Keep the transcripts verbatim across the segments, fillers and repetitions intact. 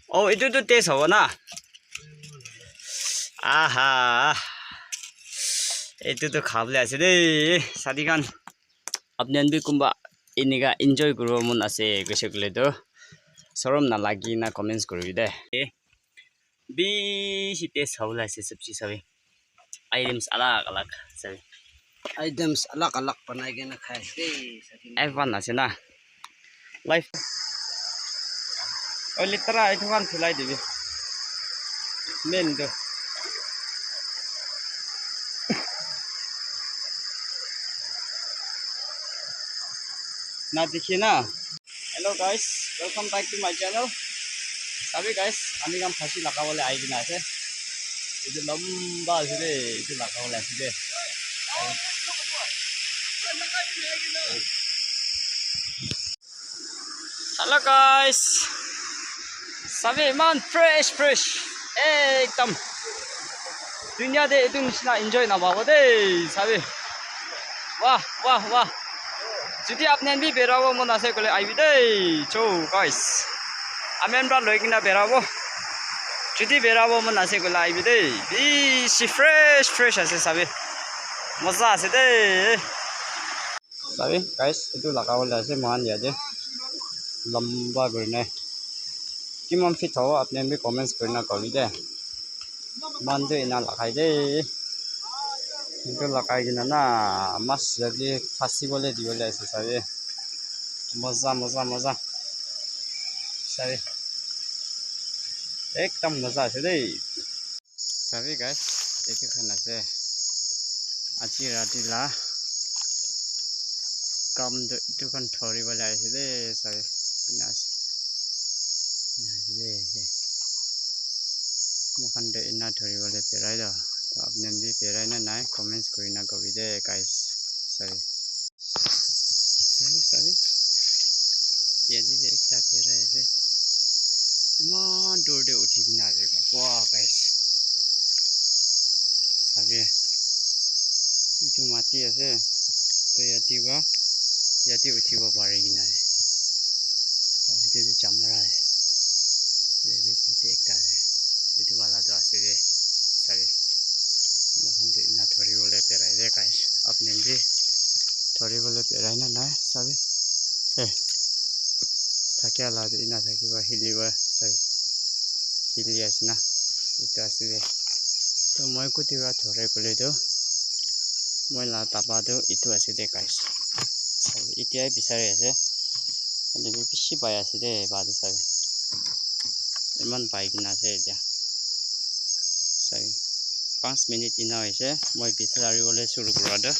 Oh, etu tu taste hobo na? Aha. Etu tu khabole ase de. Sadi khan, apni khan bi kunba enika enjoy kuribo mon ase koise koile tu, sorom nalagi na comments kuribi de. Bishi taste hobole ase sabji sabi. Items alag alag sabi. Items alag alag banai kena khai ase de. Everyone ase na. Life. Oi, litera etu khan philai dibi. Main tu. Na dikhi na. Hello guys, welcome back to my channel. Sabi guys, ami khan phasi lagabole ahi kena ase. Etu lamba ase de, etu lagabole ase de. Hello guys. Sabi iman fresh fresh. Ekdam. Dunia te etu nisina enjoy na pabo de. Sabi. Wah, wah, wah. Jodi apni khan bi berabo mon ase koile aibi de. Cho guys. Amen pra loi kena berabo. Jodi berabo mon ase koile aibi de. Bishi fresh fresh ase sabi. Moza ase de. Sabi guys, etu lagabole ase moikhan yate lamba kurina. Kiman feet hobo apni khan bi comments kurina kobi de. Moikhan tu ena lagai de. Etu lagai kena na mas yate phasi bole dibole ase sabi. Moza, moza, moza. Sabi. Ekdam moza ase de. Sabi guys, etu khan ase. Aji rati la kam tu etu khan thori bole ase de, sabi. Ena ase. Ena ase de, de. Moikhan tu ena thori bole berai do. To apni khan bi berai na nai, comments kurina kobi de, guys. Sabi. Sabi, sabi. Yate de ekta berai ase. Iman dur de uthi kena ase. Wah, guys. Sabi. Etu mati ase. To yate ba, yate uthibo pari kena ase. Ah, etu de chamra ase. Yate de ekta ase. Etu wala tu ase de, sabi. Moikhan tu ena thori bole berai de guys. Apni khan bi thori bole berai na nai, sabi. Eh. Thakia la tu ena thakibo, hilibo, sabi. Hili ase na. Etu ase de. To moi kuti para thore koile tu, moi la daba tu etu ase de guys. Sabi, etia bisari ase. Hoile bi bishi pai ase de, ba tu sabi. Eman pai kena ase etia. Sabi, panch minute ena hoise, moi bisari bole shuru kura tu.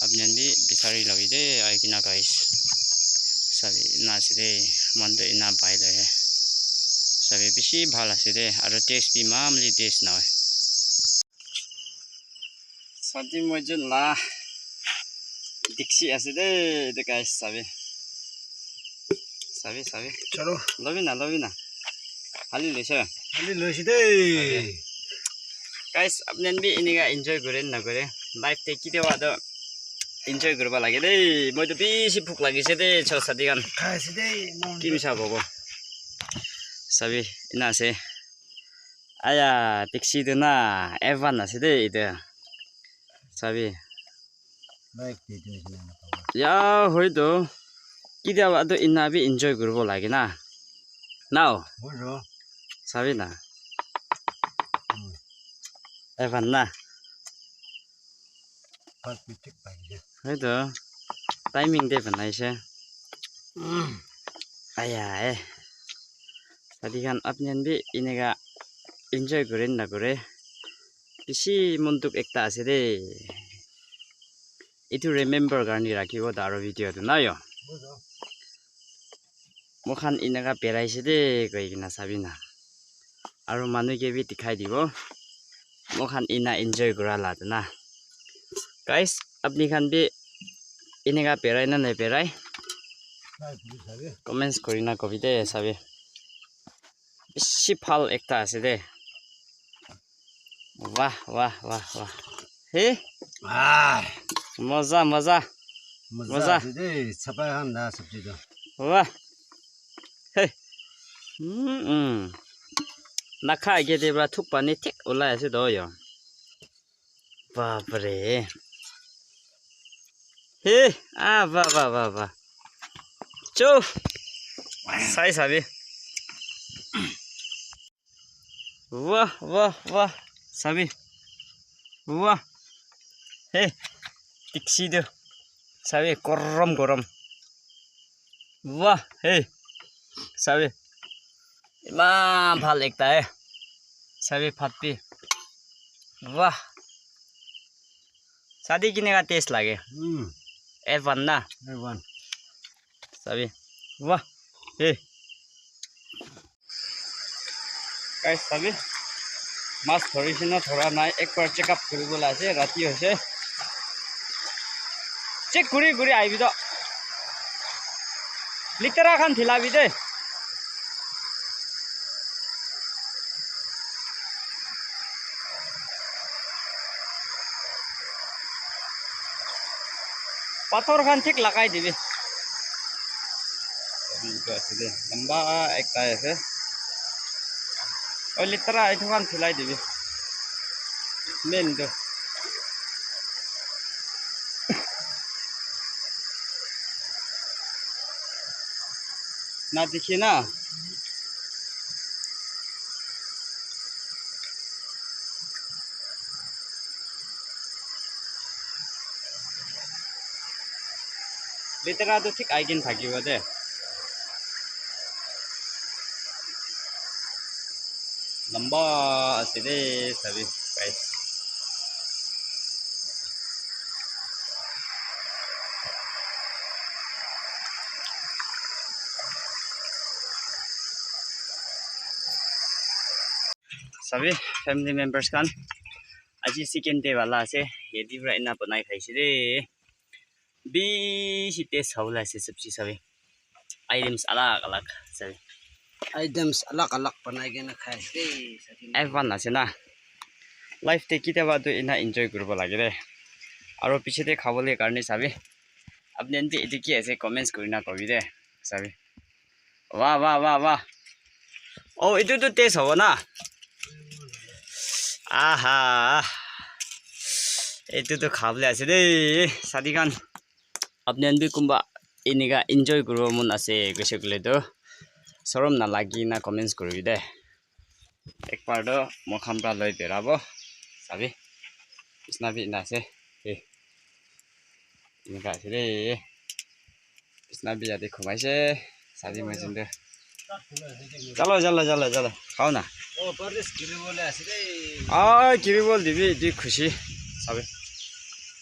Apni khan bi bisari lobi de, ahi kena guys. Sabi, ena ase de, moikhan tu ena pai loi he. Sabi, bishi bhal ase de, aro taste bi mamuli taste nahoi. Sati moi jun la dikshi ase de, etu guys, sabi. Sabi, sabi. Chalo. Lobi na, lobi na. Hali loise. Hali loise de. Guys, apni khan bi enika enjoy kure na kure. Life te kitiaba to enjoy kuribo lage de. Moi to bishi bhuk lagise de, chal sati khan. Khai ase de, mon. Kimsa bobo. Sabi, ena ase. Aya, taxi tu na, Evan ase de etu. Sabi. Bike te tu ase na. Ya, hoi to. Kitiaba to ena bi enjoy kuribo lage na. Now. Hoi to. Sabi na. Hmm. Evan na. First mistake pai kena. Hoi to. Timing te banai se. Hmm. Aya, eh. Sadi khan apni khan bi enika enjoy kure na kure. Bishi mon dukh ekta ase de. Etu remember karne rakhibo ta aro video tu na yo. Moi khan enika berai se de koi kena sabi na. Aro manu ke bi dikhai dibo. Moi khan ena enjoy kura la tu na. Guys, apni khan bi enika berai na naberai? Comments kuri na kobi de sabi. Bishi bhal ekta ase de. Wah, wah, wah, wah. He? Ah, moza, moza. Moza. Moza ase de, chapai khan la sabji to. Wah. He. Mm, mm. Nakha age te pra thuk pani thik ulai ase do yo. Bapre. He, ah, va, va, va, va. Cho. Sai sabi. Wah, wah, wah. Sabi. Wah. He. Tiksi tu. Sabi, gorom, gorom. Wah, he. Sabi. Iman bhal ekta, eh. Sabi, phat bi. Wah. Sadi kineka taste lage. Hmm. F one na? F one. Sabi. Wah. He. Guys, sabi. Mas dhorishi na dhora nai. Ekbar check up kuri bola ase. Rati hoise. Check kuri kuri aibi to. Litera khan thilabi de. Pathor khan thik lagai dibi. Etu ase de, lamba ekta ase. Oi, litera etu khan philai dibi. Main tu. Na dikhi na. Litera tu thik aikin thakibo de. Lamba ase de, sabi, guys. Sabi, family members khan, aji second day wala ase, yate para ena banai khaise de. Bishi taste hobole ase sabji sabi. Items alag alag sabi. Items alag alag banai kena khai ase de, sabi. F one ase na. Life te kitiaba tu ena enjoy kuribo lage de. Aro piche te khabole karne sabi. Apni khan bi etu ki ase comments kurina kobi de. Sabi. Wah, wah, wah, wah. Oh, etu tu taste hobo na? Aha. Etu tu khabole ase de, sadi khan. Apni khan bi kunba enika enjoy kuribo mon ase koise koile tu, sorom nalagi na comments kuribi de. Ekbar tu moi khan pra loi berabo. Sabi. Bisna bi ena ase. Hey. Enika ase de. Bisna bi yate khumaise. Sabi moi jin de. Jalo, jalo, jalo, jalo. Khao na. Oh, Pardes kiri bole ase de. Ah, kiri bol dibi, di khushi. Sabi.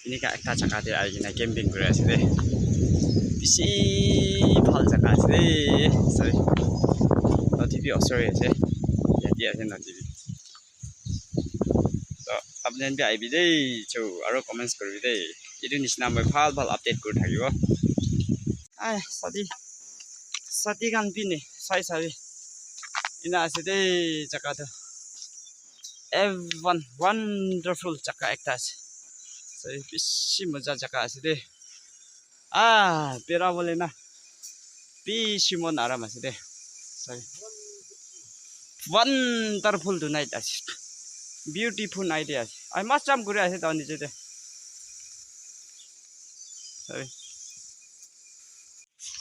Enika ekta jaga te ahi kena camping kuri ase de. Bishi bhal jaga ase de. Sabi. Nodi bi osor te ase. Yate ase nodi bi. So, apni khan bi ahibi de, cho, aro comments kuribi de. Etu nishina moi bhal bhal update kuri thakibo. Ai, sadi, sadi khan bi ne, sai sabi. Ena ase de, jaga tu. Everyone, wonderful jaga ekta ase. So, bishi moja jaga ase de. Ah, bera bole na. Bishi mon aram ase de. Sorry. Wonderful tonight ase. Beautiful night ase. I must jump kuri ase toh niche te. Sorry.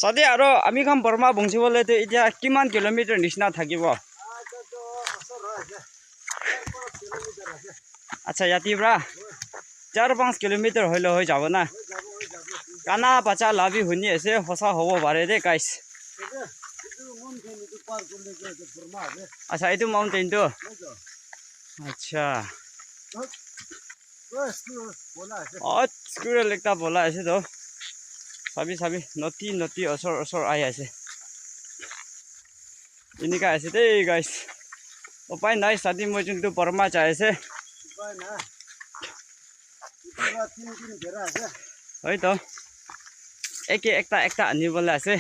Sadi aro ami khan Burma bungsi bole te itia kiman kilometer nishina thakibo? Acha, yate pra char panch kilometer hoile hoi jabo na. Gana bacha la bi huni ase, hosa hobo pare de, guys. Acha, etu mountain tu. Acha. Oh, squirrel ekta bola ase toh. Sabi, sabi, noti, noti, osor, osor ahi ase. Enika ase de, guys. Upai nai, sadi moi juntu Burma jai ase. Upai nai. Etu para tin tin bera ase. Hoi toh. Eke ekta, ekta ani bole ase.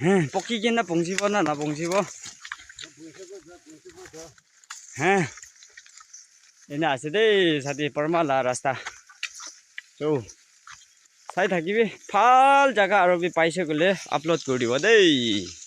He, poki kena pongjibo na, na pongjibo. He. Ena ase de, sadi Burma la rasta. So. Sai thakibi, bhal jaga aro bi paise koile upload kuri dibo dei.